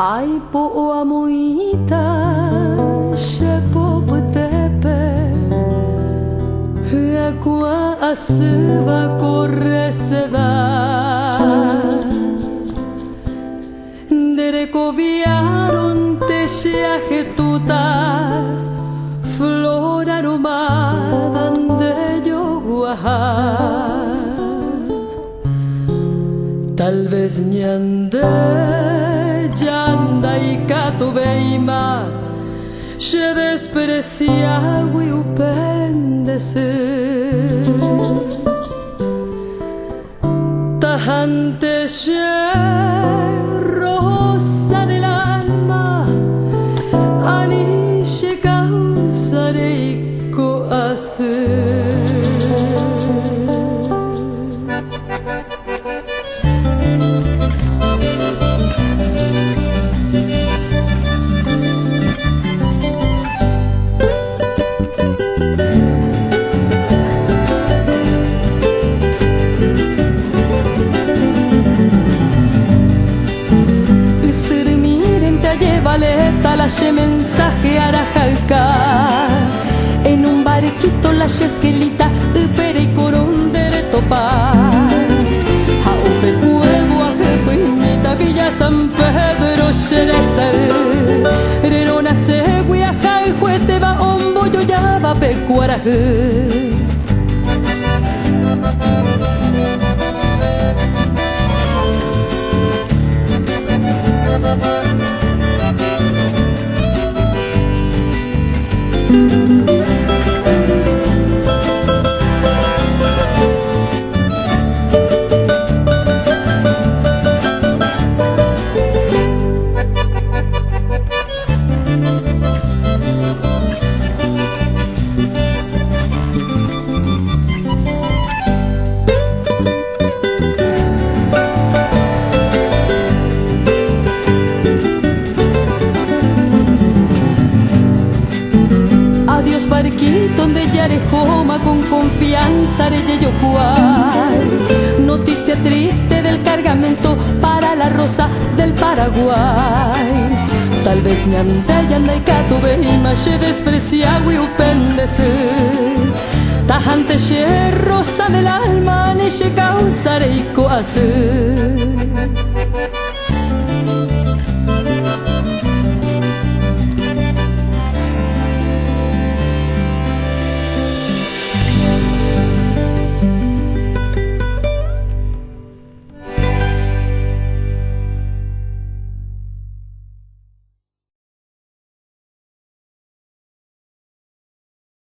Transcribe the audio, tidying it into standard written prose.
Aipo amoĩta che po pytépe hyakuã asýva ko reseda. Nde rekoviárõnte che ahetũta flor aromada nde joguaha. Tal vez ñande ja ndaikatuvéima che despreciágui upe nde sy. Tahánte che rosa del alma ani che causa reiko asy. Ysyrymírente ajevaléta la che mensaje arahayka En un barquito la che esquelita ype reikorõ nde retopa Ha upe pueblo ahypyimíta Villa San Pedro che resay Reronaségui ahayhuetéva ombojojáva pe kuarahy. Adiós barquito nde jarehóma con confianza rejejokuái Noticia triste del cargamento para la rosa del Paraguay Tal vez ñande jandaikatuvéima che despreciágui upe nde sy Tahánte che rosa del alma ani che causa reiko asy.